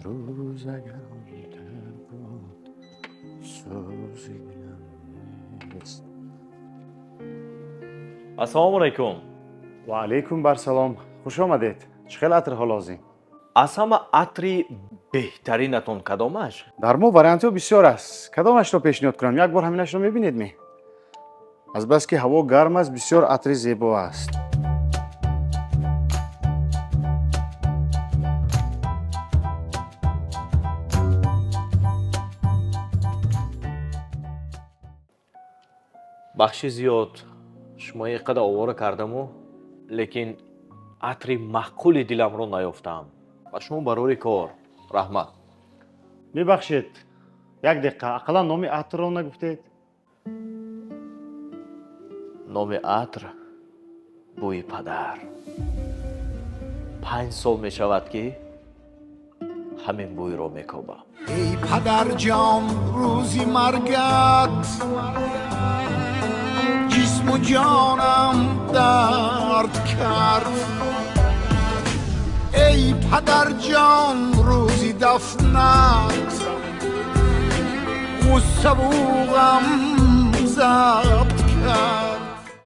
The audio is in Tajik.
Рӯз агар он буд, сӯзи дилам нест. Ассалому алайкум. Ва алайкум барсалом, хуш омадед. Чӣ хел атрҳо лозим? Аз ҳама атри беҳтаринатон кадомаш? Дар мо вариантҳо бисёр аст. Кадомашро пешниҳод кунам? Як бор ҳаминашро мебинед ми? Азбаски ҳаво гарм аст, бисёр атри зебо аст. Бахши зиёд, шумо ин қадар овора кардаму, лекин атри маъқули диламро наёфтам. Ба шумо барори кор, раҳмат. Мебахшед, як дақиқа, ақаллан номи атрро нагуфтед. Номи атр бӯи падар. 5 сол мешавад, ки ҳамин бӯйро мекобам. Эй падарҷон, рӯзи маргат ҷисму ҷонам дард кард. Эй падарҷон, рӯзи дафнат ғуссаву ғам забт.